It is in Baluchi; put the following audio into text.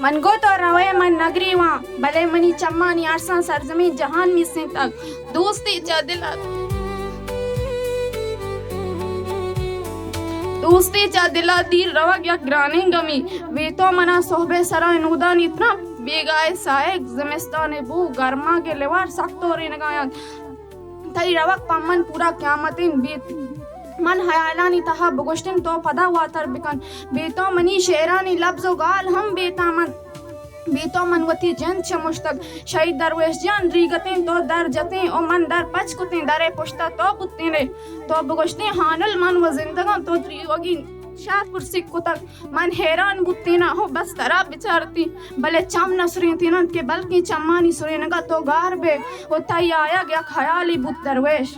من گو تو روئے من نگریواں، بلے منی چمانی ارساں سرزمین جہان میسینتگ۔ دوستی چہ دل ء، دوستی چہ دل ء دیر روگ یک گرانیں گمی۔ بے تو منا سہب ء سرا نودانی ترمپ، بیگاہ ء ساہگ، زمستان ء بو، گرماگ ء لوار سک تورینگا انت۔ تئی روگ پہ من پورا قیامتیں بیت۔ من ہیالانی تہا بگوشتن تو پدا واتر بکن۔ بے تو منی شعرانی لبز و گال ہم بے تام انت۔ بے تو من وتی جند شمشتگ۔ شہید درویش جان ریگتیں تو در جتیں و من در پچ کتیں، در ء پشتا تو بوتینے۔ تو بگوشتیں ہانل من و زندگاں تو تریوگی شہر پرسیک کتگ۔ من حیران بوتیناں و بس ترا بچارتی، بلے چم نہ سرینتیننت کہ بلکیں چمانی سرینگا تو گار بے و تئی آیگ یک ہیالے بوت درویش۔